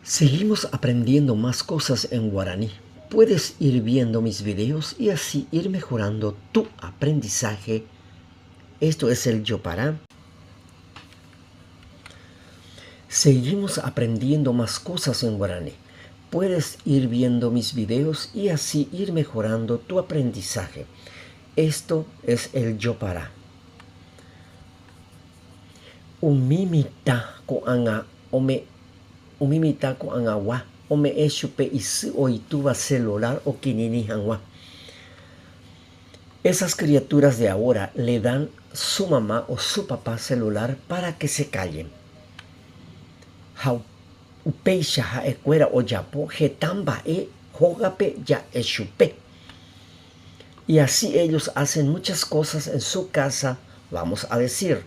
Seguimos aprendiendo más cosas en guaraní. Puedes ir viendo mis videos y así ir mejorando tu aprendizaje. Esto es el Yopará. Seguimos aprendiendo más cosas en guaraní. Puedes ir viendo mis videos y así ir mejorando tu aprendizaje. Esto es el Yopará. Umi mitã ko'ág̃a ome Umi mitã ko'ag̃agua ome'ẽ chupe isy oitúva celular okirirĩ hag̃ua. Esas criaturas de ahora le dan su mamá o su papá celular para que se callen. Ha upéicha ha'ekuéra ojapo heta mba'e hógape ja'e chupe. Y así ellos hacen muchas cosas en su casa, vamos a decir.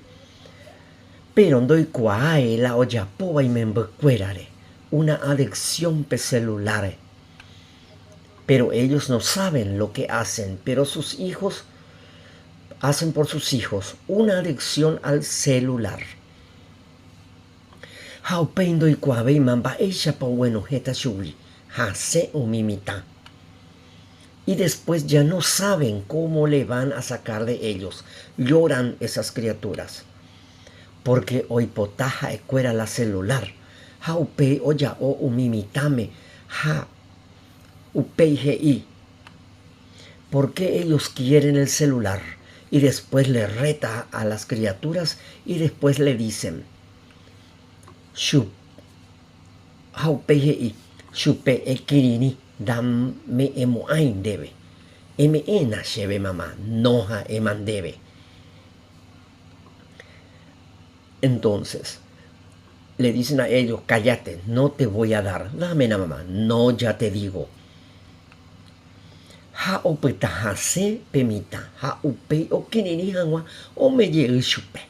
Péro ndoikuaái la ojapóva imembykuérare, una adicción pe celular-re. Pero ellos no saben lo que hacen, pero sus hijos hacen por sus hijos una adicción al celular. Ha upéi ndoikuaavéima mba'éichapa oguenohẽta chugui, hasẽ umi mitã. Y después ya no saben cómo le van a sacar de ellos, lloran esas criaturas. Porque oipota ha'ekuéra la celular, ha upéi oja'o umi mitãme ha upéi he'i, Por qué ellos quieren el celular? Y después le reta a las criaturas y después le dicen, Chu, ha upéi he'i, Chupe ekirirĩ ndame'ẽmo'ãi ndéve. Eme'ẽna chéve mama, no ha'éma ndéve. Entonces, le dicen a ellos, cállate, no te voy a dar, dámena mamá, no ya te digo. Ha opyta hasẽ pe mitã ha upéi okirirĩ hag̃ua omejey chupe.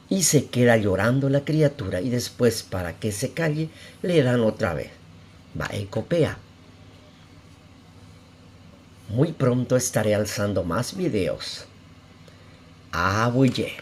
Y se queda llorando la criatura y después para que se calle le dan otra vez. Mba'éiko péa? Muy pronto estaré alzando más videos. Aguyje.